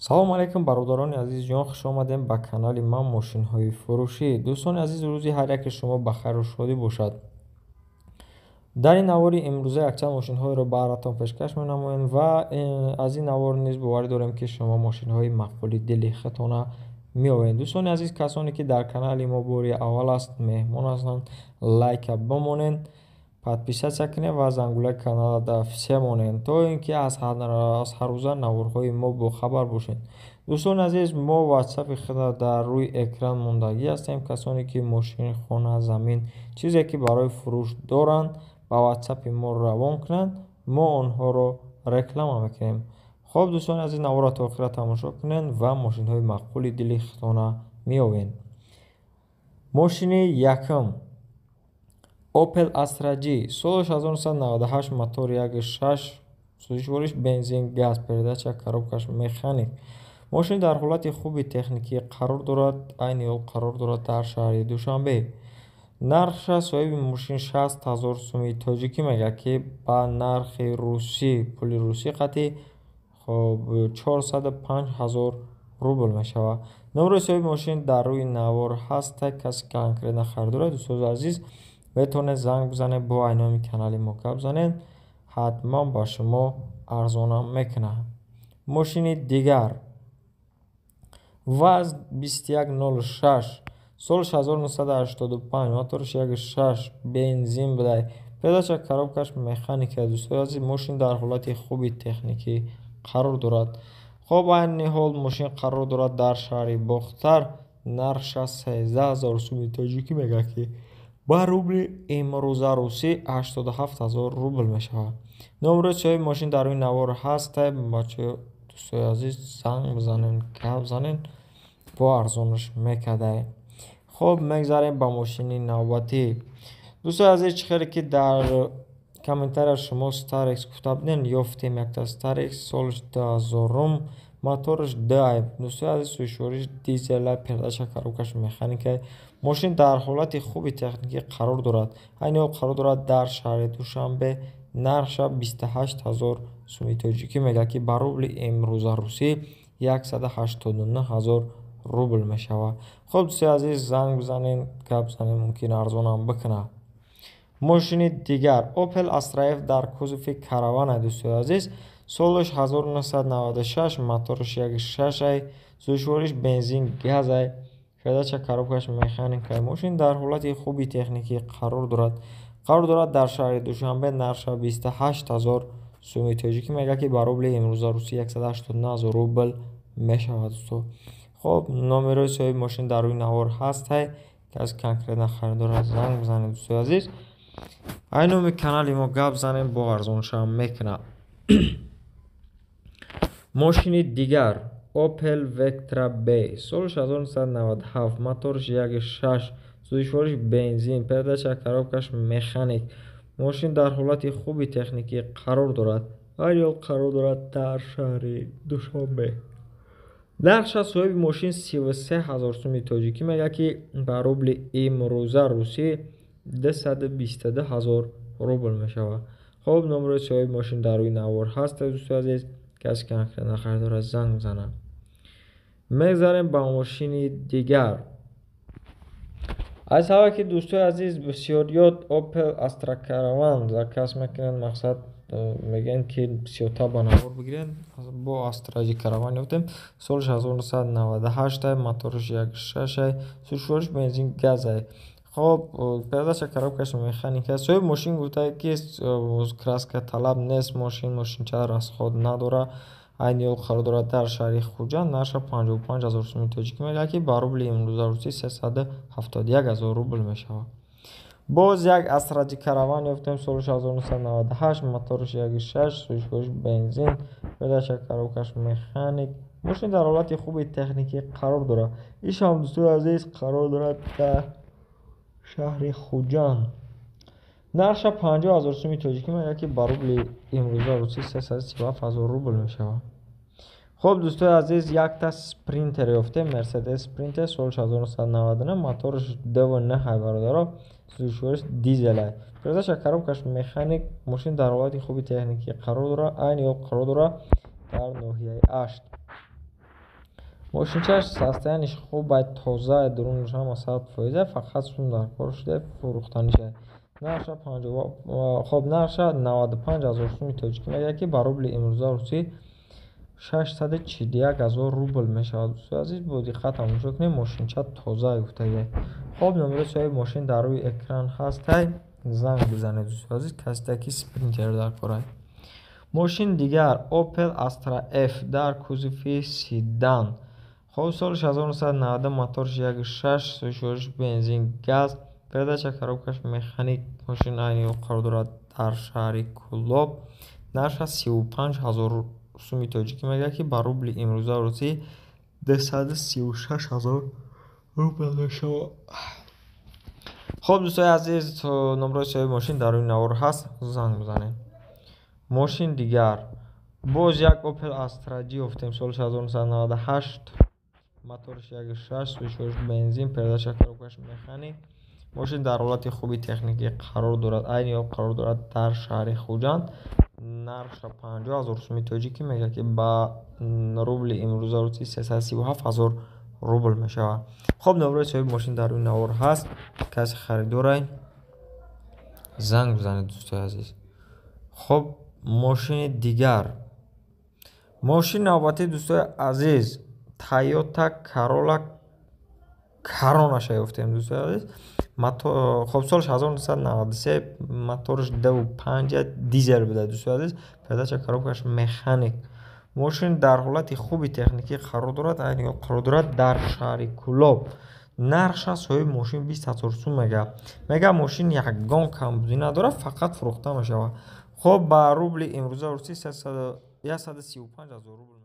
Салому алайкум, бародарони азизҷон, хуш омадем ба канали ман «Мошинҳои фурӯшӣ». Дӯстони азиз, рӯзи ҳар яке шумо ба хайру шодӣ бошад. Дар ин навори имрӯза якчанд мошинҳоеро баратон пешкаш менамоем ва аз ин навор низ боварӣ дорем, ки шумо мошинҳои маъқули дили худтона меоянд. Дӯстони азиз, касоне ки дар канали мо бори аввал аст, меҳмон ҳастанд, лайка бимонед, подписаться кунед ва зангулаи канала дар все монед, то ин ки аз ҳаррӯза наворҳои мо бохабар бошед. Дӯстони азиз, мо ватсапи худро дар рӯи экран мондагӣ ҳастем. Касоне ки мошин, хона, замин, чизе ки барои фурӯш доранд, ба ватсапи мо равон кунанд, мо онҳоро реклама мекунем. Хоб, дӯстони азиз, наворро то охира тамошо кунед ва мошинҳои маъқули дили худтона меёбед. Мошини якум Opel Astra G, соли 1998, мотор 1.6, сӯзишвориш бензин, газ, передача коробкаш механик. Мошин дар ҳолати хуби техникӣ қарор дорад, айни ҳол қарор дорад дар шаҳри Душанбе. Нархша соҳиби мошин 60 ҳазор суми тоҷикӣ мегӯяд, ки ба нархи русӣ, пули русӣ қатъи, хоб, 405 ҳазор рубл мешавад. Номери соҳиби мошин дар рӯи навор ҳаст. Касе конкретно харидор, дӯстони азиз, метавонед занг бизанед, бо айноми канали мо гап занед, ҳатман ба шумо арзонам мекунад. Мошини дигар ВАЗ 2106, соли 1985, мотораш 1.6, бензин будай, передача коробкаш механика. Дӯстони азиз, мошин дар ҳолати хуби техникӣ қарор дорад. Хоб, айни ҳол мошин қарор дорад дар шаҳри Бохтар. Нархша 13 ҳазор суми тоҷикӣ мегӯяд, ки ба рубли имрӯза русӣ 87 ҳазор рубл мешавад. Номери соҳиби мошин дар рӯи навор ҳаст. Бачаҳо, дӯстои азиз, занг бизанед, гап занед, бо арзонаш мекардай. Хоб, мегзарем ба мошини навбатӣ. Дӯстои азиз, чӣ хеле ки дар комментария шумо Старекс гуфта будем, ёфтем якта Старекс, солиш 2000-ум, мотораш дай. Дӯстои азиз, сӯзишвориш дизела, передача коробкаш механика. Мошин дар ҳолати хуби техникӣ қарор дорад, айни ҳол қарор дорад дар шаҳри Душанбе. Нархша 28 ҳазор суми тоҷикӣ мегӯяд, ки ба рубли имрӯза русӣ 189 ҳазор рубл мешавад. Хоб, дӯстои азиз, занг бизанед, гап занед, мумкин арзонам бикунад. Мошини дигар Opel Astra F дар кузови Каравана. Дӯстои азиз, солаш 1996, мотораш 1.6 ай, сӯзишвориш бензин, газай, передача коробкаш механика. Мошин дар ҳолати хуби техникӣ қарор дорад, қарор дорад дар шаҳри Душанбе. Нархша 28 ҳазор суми тоҷикӣ мегӯяд, ки ба рубли имрӯза русӣ 189 ҳазор рубл мешавад, дӯсто. Хоб, номерои соҳиби мошин дар рӯи навор ҳастай. Касе конкретно харидор, занг бизанед. Дӯстои азиз, ай номи канали мо гап занем, бо арзоншам мекунад. Мошини дигар Opel Vectra B, соли 1997, мотораш 1.6, сӯзишвориш бензин, передача коробкаш механик. Мошин дар ҳолати хуби техникӣ қарор дорад, айни ҳол қарор дорад дар шаҳри Душанбе. Нархша соҳиби мошин 33 ҳазор суми тоҷикӣ мегӯяд, ки ба рубли имрӯза русӣ 222 ҳазор рубл мешавад. Хоб, номерои соҳиби мошин дар рӯи навор ҳаст. Дӯстои азиз, касе конкретно харидор, занг бизанад. Мегзарем ба мошини дигар. Аз сабабе ки, дӯстои азиз, бисёриёт Opel Astra Caravan заказ мекунанд, мақсад мегӯянд, ки бисёртар ба навор бигиред, бо Astra G Caravan ёфтем. Солиш 1998, мотораш 1.6, сӯзишвориш бензин, газай. Хоб, передача коробкаш механика. Соҳиби мошин гуфта, ки краска талаб нест мошин, мошинча расход надорад. Айни ҳол қарор дорад дар шаҳри Хуҷанд. Нархша 55 ҳазор суми тоҷикӣ мегӯяд, ки ба рубли имрӯза русӣ 371 ҳазор рубл мешавад. Боз як Astra G Caravan ёфтем, соли 1998, мотораш 1.6, сӯзишвориш бензин, передача коробкаш механик. Мошин дар ҳолати хуби техникӣ қарор дорад. Ишам, дӯстои азиз, қарор дорад дар шаҳри Хуҷанд. Нархша 50 ҳазор суми тоҷикӣ мегӯяд, ки ба рубли имрӯза русӣ 337 ҳазор рубл мешавад. Хоб, дӯстои азиз, якта Спринтер ёфтем, Мерседес Спринтер, соли 1999, мотораш 2.9 ҳай, бародаро, сӯзишвориш дизелай, передача коробкаш механик. Мошин дар ҳолати хуби техникӣ қарор дорад, айни ҳол қарор дорад дар ноҳияи Ашт. Мошинчаш состояние ш хуб, тоза, дурунаш ҳама 100%, фақат сум дар кор шуда, фурӯхтаниша. Нархша хоб, нархша 95 ҳазор суми тоҷикӣ мегӯяд, ки ба рубли имрӯза русӣ 641 ҳазор рубл мешавад. Дӯстои азиз, бо диққат тамошо кунед, мошинча тоза гуфтагиай. Хоб, номерои соҳиби мошин дар рӯи экран ҳастай, занг бизанед, дӯстои азиз, касе ки Спринтер дар корай. Мошин дигар Opel Astra F дар кузови седан. Хоб, соли 1990, моторш 1.6, сӯзишвориш бензин, газ, передача коробка ш механик. Мошин айни ҳол қарор дорад дар шаҳри Кӯлоб. Нархаш 35 ҳазор суми тоҷикӣ мегӯяд, ки ба рубли имрӯза русӣ 236 ҳазор рубл мешавад. Хоб, дӯстои азиз, номерои соҳиби мошин дар рӯи навор ҳаст, занг бизанед. Мошин дигар боз як Opel Astra G ёфтем, соли 1998, моторш 1.6, сӯзишвориш бензин, передача коробка ш механик. Мошин дар ҳолати хуби техникӣ қарор дорад, айни ҳол қарор дорад дар шаҳри Хуҷанд. Нархша 50 ҳазор суми тоҷикӣ мегӯяд, ки ба рубли имрӯза русӣ 337 ҳазор рубл мешавад. Хоб, номерои соҳиби мошин дар рӯи навор ҳаст, касе харидорай, занг бизанед, дӯстои азиз. Хоб, мошини дигар, мошини навбатӣ, дӯстои азиз, Toyota Corolla Каронаша ёфтем, дӯстои азиз. Хоб, соли 1993, моторш 2.5 дизел буда, дӯстои азиз, передача коробка ш механик. Мошин дар ҳолати хуби техникӣ қарор дорад, айни ҳол қарор дорад дар шаҳри Кӯлоб. Нархша соҳиби мошин 20 ҳазор сум мегӯяд. Мегӯяд, мошин ягон камбудӣ надорад, фақат фурӯхта мешавад. Хоб, ба рубли имрӯза русӣ 135 ҳазор рубл.